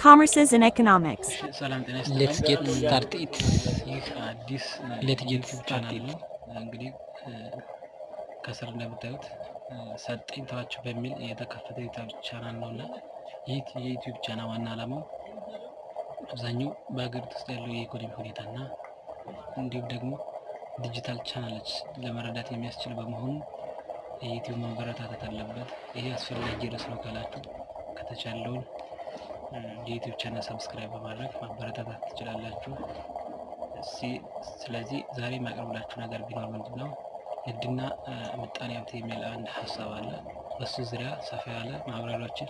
Commerces and Economics. ሰላም ጤና ይስጥልኝ። Let's get started. ይህ አዲስ Let's get የ YouTube channel started. ነው። እንግዲህ ከስር እንደምታዩት ሰጠኝ ተዋቸው በሚል የተከፈተ YouTube channel ነው እና ይህ የ YouTube channel ዋና ዓላማው አብዛኛው በሀገሪቱ ውስጥ ያለው የኢኮኖሚ ሁኔታ እና እንዲሁም ደግሞ digital channel ኦች ለመረዳት የሚያስችል በመሆኑ የ YouTube መበረታታት አለበት። ይሄ አስፈላጊ ርዕስ ነው ካላችሁ ከተቻለውን የ YouTube channel subscribe በማድረግ ማበረታታት ትችላላችሁ። ስለዚህ ዛሬ የማቀርብላችሁ ነገር ቢኖር ምንድን ነው፣ ንግድና ምጣኔ ሀብት የሚል አንድ ሀሳብ አለ። በሱ ዙሪያ ሰፋ ያለ ማብራሪያዎችን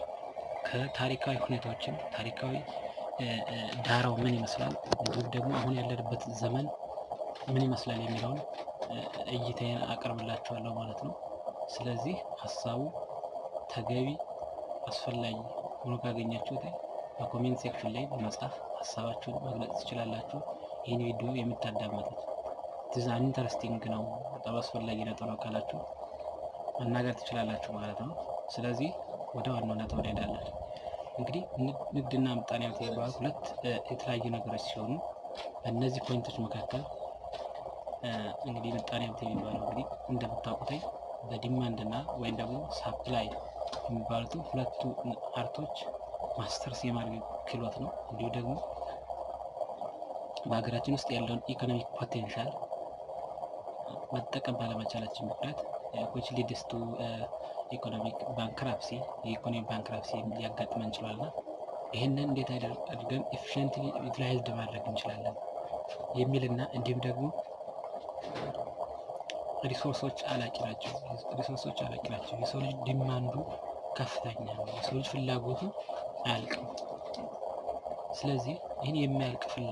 ከታሪካዊ ሁኔታዎችን፣ ታሪካዊ ዳራው ምን ይመስላል፣ እንዲሁም ደግሞ አሁን ያለንበት ዘመን ምን ይመስላል የሚለውን እይታዬን አቀርብላችኋለሁ ማለት ነው። ስለዚህ ሀሳቡ ተገቢ አስፈላጊ ሆኖ ካገኛችሁት በ comment section ላይ በመጻፍ ሀሳባችሁን መግለጽ ትችላላችሁ። ይህን ቪዲዮ የምታዳመጡት this interesting ነው፣ በጣም አስፈላጊ ነጥብ ነው ካላችሁ መናገር ትችላላችሁ ማለት ነው። ስለዚህ ወደ ዋናው ነጥብ እንሄዳለን። እንግዲህ ንግድና ምጣኔ ሀብት የሚባሉ ሁለት የተለያዩ ነገሮች ሲሆኑ በእነዚህ point ኦች መካከል እንግዲህ ምጣኔ ሀብት የሚባለው እንግዲህ እንደምታውቁት በ demand እና ወይም ደግሞ supply የሚባሉትን ሁለቱ art ኦች masters የማድረግ ክህሎት ነው። እንዲሁም ደግሞ በሀገራችን ውስጥ ያለውን economic potential መጠቀም ባለመቻላችን ምክንያት which leads to economic bankruptcy፣ የኢኮኖሚ bankruptcy ሊያጋጥመን ችሏል እና ይህንን እንዴት አድርገን efficiently utilized ማድረግ እንችላለን የሚልና እንዲሁም ደግሞ resource ኦች አላቂ ናቸው። Resource ኦች አላቂ ናቸው። የሰው ልጅ demand ኡ ከፍተኛ ነው። የሰው ልጅ ፍላጎቱ አያልቅም። ስለዚህ ይህን የማያልቅ ፍላጎት